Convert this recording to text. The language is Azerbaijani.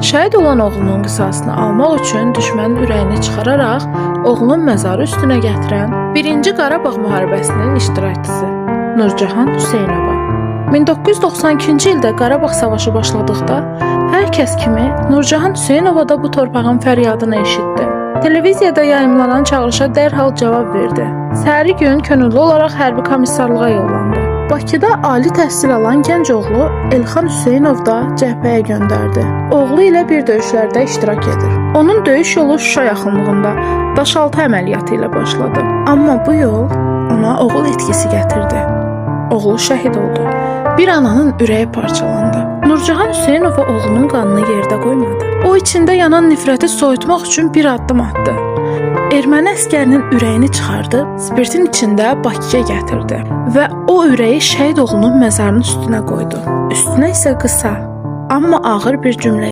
Şəhid olan oğlunun qisasını almaq üçün düşmənin ürəyini çıxararaq oğlunun məzarı üstünə gətirən 1-ci Qarabağ müharibəsinin iştirakçısı Nurcahan Hüseynova. 1992-ci ildə Qarabağ savaşı başladıqda hər kəs kimi Nurcahan Hüseynova da bu torpağın fəryadını eşitdi. Televiziyada yayımlanan çağırışa dərhal cavab verdi. Səhəri gün könüllü olaraq hərbi komissarlığa yollandı. Bakıda ali təhsil alan gənc oğlu Elxan Hüseynov da cəbhəyə göndərdi. Oğlu ilə bir döyüşlərdə iştirak edir. Onun döyüş yolu Şuşa yaxınlığında Daşaltı əməliyyatı ilə başladı. Amma bu yol ona oğul itkisi gətirdi. Oğlu şəhid oldu. Bir ananın ürəyi parçalandı. Nurcahan Hüseynova oğlunun qanını yerdə qoymadı. O içində yanan nifrəti soyutmaq üçün bir addım atdı. Erməni əskərinin ürəyini çıxardı, spirtin içində Bakıya gətirdi və o ürəyi şəhid oğlunun məzarının üstünə qoydu. Üstünə isə qısa, amma ağır bir cümlə